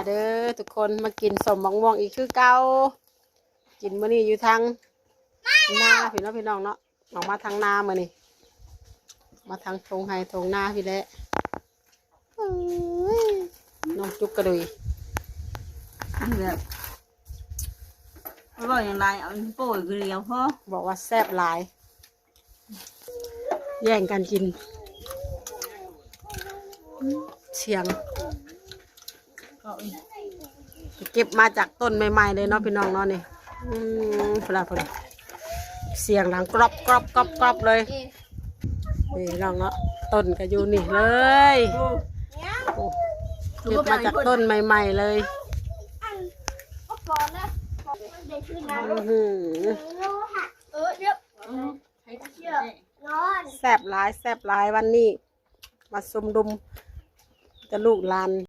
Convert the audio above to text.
ເດີທຸກຄົນ ມາກິນສົ້ມບັກມ່ວງອີກຄືເກົ່າ. ກິນມື້ນີ້ຢູ່ທາງນາພີ່ເນາະ ພີ່ນ້ອງເນາະ. ອອກມາທາງນາມື້ນີ້ ມາທາງທົ່ງໄຮ່ທົ່ງນາພີ້ແຫຼະ. ເອີຍ ນ້ອງຈຸກກະດຸຍ ແບບ ອະລ່ອຍຫຍັງຫຼາຍ ເອົາໂປ້ຍຄືດຽວພໍ. ບອກວ່າແຊບຫຼາຍ ແຍ່ງກັນກິນ. ສຽງ ເກັບມາຈາກຕົ້ນໃໝ່ໆເລີຍເນາະ ພີ່ນ້ອງເນາະ. ນີ້ ອືມ ພຸ້ນລະ ພຸ້ນລະ ສຽງດັງກຣອບໆໆໆເລີຍ. ນີ້ພີ່ນ້ອງເນາະ ຕົ້ນກໍຢູ່ນີ້ເລີຍ. ໂອ້ ເກັບມາຈາກຕົ້ນໃໝ່ໆເລີຍ. ອື້ຫື ແຊບຫຼາຍ ແຊບຫຼາຍ ວັນນີ້ມາຊຸມນຸມແຕ່ລູກຫຼານ.